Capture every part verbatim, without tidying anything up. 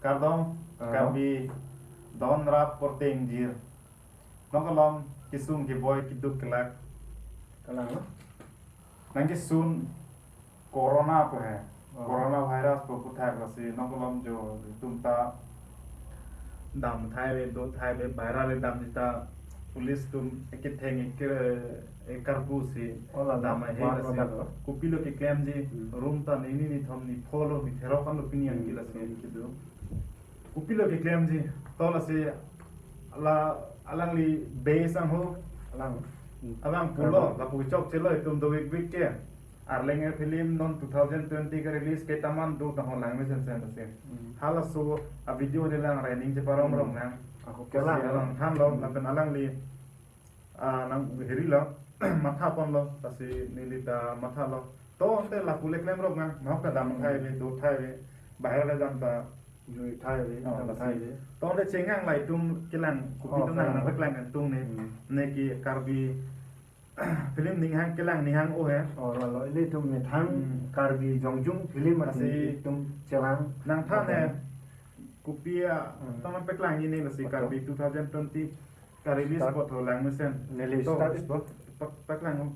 Kardom, kardom. Karbi don rap porte ingjir. Nonke malom kesung keboi keduk kelak. Kalang, no? Nangkesun corona pu he. Oh. Corona virus pu puthak lasi nonke malom jo itum ta dam thai ave, do thai ave, baira le dam sita police atum eketheng eke, ekarpu si. Oh, la, dam la, ahe la, lasi. La, la. Kopilo keklemji, hmm, room ta nini nithom nipho lo nithrok an lo pini an, hmm, ke lasi. Hmm, kedo. Kopilo keklemji, to lasi la alangli base angho. Alang. Alang pulo, alang, lapu chokchelo itum dovek vek ke. Arleng a-film non two thousand twenty ke release ke taman do taho langmesen sen sen. Hmm. Halaso a-video de lang running cheparong, hmm, rong nang. Ako, lasi kelang, alang thanlo, hmm, lapen alangli, ah, nang hirilo, matha ponlo, lasi neli ta mathalo. To ante lapu le klem rok nang, mahok ta dam thai ave, do thai ave, baira le dam ta jui thai ave, oh, dam lasi thai ave. To ante chengang la itum kelang, kopi, oh, tum nang, kelang, nang kelang tung ne, hmm, ne ke Karbi film ninghang kelang ninghang o he. Oh, lalo, ili itum methang, hmm, Karbi Jongjung film lasi atum chelang. Nangthan he, okay, kopi a, hmm, taman paklang ini lasi, betul, Karbi two thousand twenty ka-release, start, apot ho langmesen. Neli, to, start, start. Pak-, paklang ho.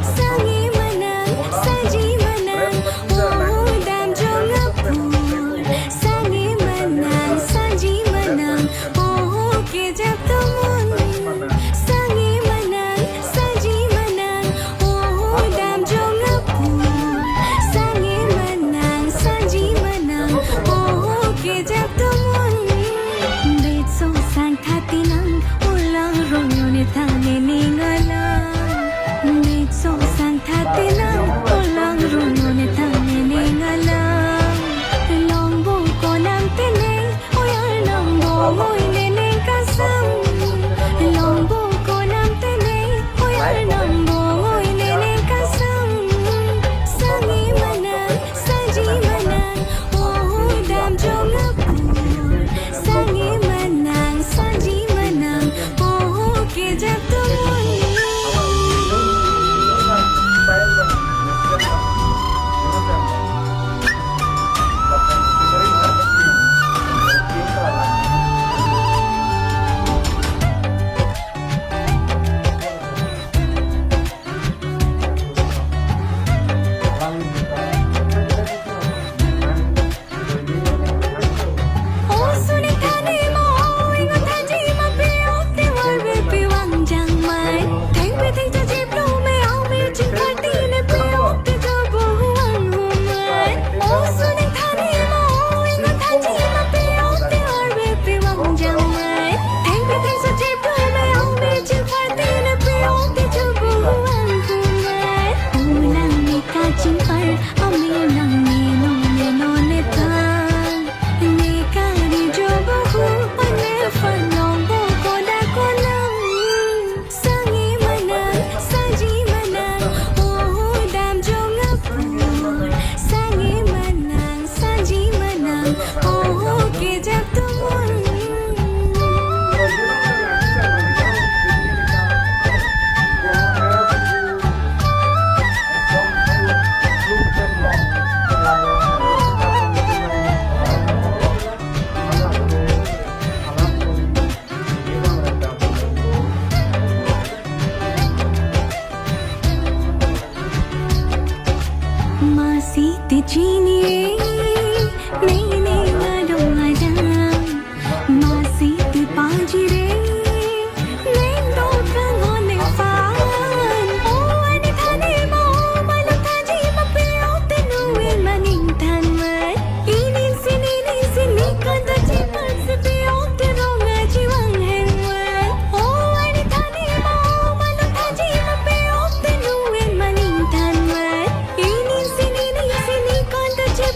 Sangni manang, sangji manang, oh, dam jong apor. Sangni manang, sangji manang, oh, kejap tumun. Sangni manang, sangji manang, oh, dam jong apor. Sangni manang, sangji manang, oh, kejap tumun. Bit so sang thati nang, ulang rong yone tang ne ning alam. Bit so sang thati nang, ulang rong yone tang ne ning alam. Longbo konam tene, oi Arnam bong oi ne ning kasam. Longbo konam tene, oi Arnam bong oi ne ning kasam. Sangni manang, sangji manang, oh, dam jong apor. Sangni manang, sangji manang, oh, kejap tumun. Kachingpar, ami nang ne non ne non ne tang. Ne kari jo bohu, ne fanong bo koda konam. Sangni manang, sangji manang, oh, dam jong apor. Sangni manang, sangji manang, oh, kejap tumun. Masi te chini e, nei nei madong adam. Masi te pajir e, nei do kanghon nephan. O ani thane ma, o malom thaji ma, pe-ok te nu-en maning than mat. Inin sini, inin sini, kanta chipat si pe-ok te rong aji vang heng mat. O ani thane ma, o malom thaji ma, pe-ok te nu-en maning than mat. Inin sini, inin sini, kanta chip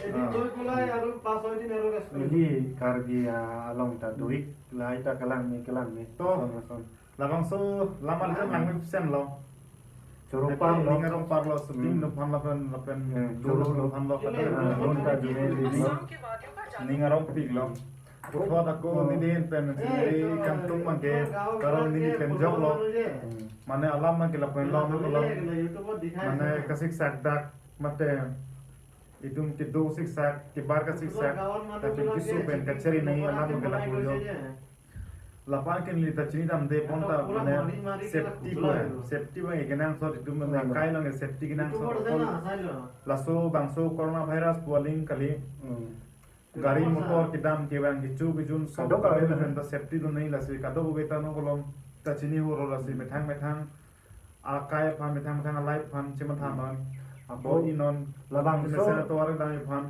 এদিন গৈ পেলাই আৰু পাঁচ ছয় দিন আৰু ৰেষ্ট কৰিম। Neli Karbi, ah, along ta do-ik, lahai ta kelang ni, kelang ni. To. Son, son. Labangso lam arjan nangmesen lo. Choro parlo. Ning arong parlo, shooting, hmm, lo aphan lapen, lapen, hmm, dolo, choro lo, lo aphan lo, kada, ah, lo, don ta jine di lo. Ning arongpiklo. Puthot ako, hmm, neli pen, eh, sendiri, to, kangtung abangke, to, karon neli pen joklo. Hmm. Mane alam abangke lapen lo, lo, lo. Mane kasiksak dak, mate itum kedo siksak, kebar kasiksak, lapen keso pen kachari nangji alam abangke lapu jo. Lapen ke neli ta chinidamde pon ta, mane safety ko hai. Safety abang kenangsot, itum mane akai along safety kenangsot. Laso bangso coronavirus pu aling kali. Hmm. Gari motor kedam kevang kecho kejun sok kadokave pen ta safety do nangji, lasi kadokave ta non kolom ta chini hor lasi methang methang akai aphan, methang methang alai aphan chematha non. Ako bor-i non. Labangso mesen atovar dam aphan.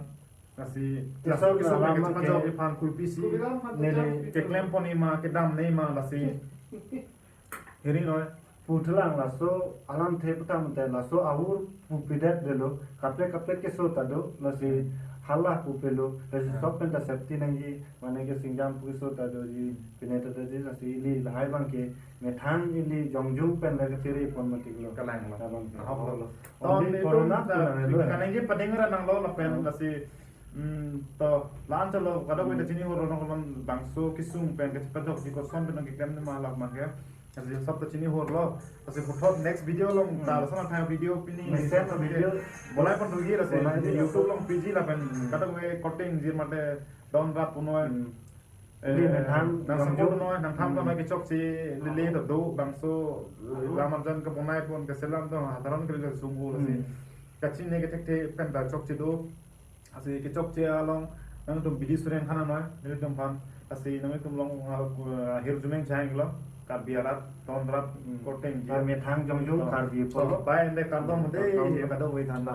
Lasi, lasi keso alam ke chepajok aphan kurpi si neli keklem ponji ma, kedam nangji ma, lasi hiri noi. Putlang laso alamthe putam te laso ahur pupidet delo, kaprek kaprek keso ta do, lasi hala pupelo, lasi, ah, sok pen ta safety nangji, mane ke singjam pu keso ta doji, pine ta doji, lasi ili lahai abangke methang ili jongjung pen le kachiri pon matik lo. Kalang lo. Abang. Ahok lo lo. Only ton itum corona ta, pu nang lo. Kaningje pading ra nanglo lapen, hmm, lasi, hmm, to, la-an chalo, kadokave ta, hmm, chini hor lo, non kolom bangso kesung pen kachepajokji koson pen nangkeklem nangji ma alam abangke. Lasi sop ta chini hor lo. Lasi puthot next video along ta, hmm, lason athang video pini. Mesen video. Bolai pon doji, lasi bolai doji. YouTube along piji lapen, hmm, kadokave korte ingjir mate don rap punoi. Hmm. Eh, ili methang nang jongjung, support noi, nang tham, hmm, noi kechokche lele ta do, bangso, hmm, lam arjan kebonai pon keselam do, hadaron kali sungguh lasi. Hmm. Kachini kethekthe pen ta chokche do. Lasi kechokche along nangtum bidi sureng khana noi, nelitum aphan. Lasi nangtum along, ah, hirjume chang lo, Karbi arat, ton rap, hmm, korte ingjir. Methang jongjung, oh, Karbi, oh, polo. Bye, ante kardom, hmm, de, kardom, kadokave than ta.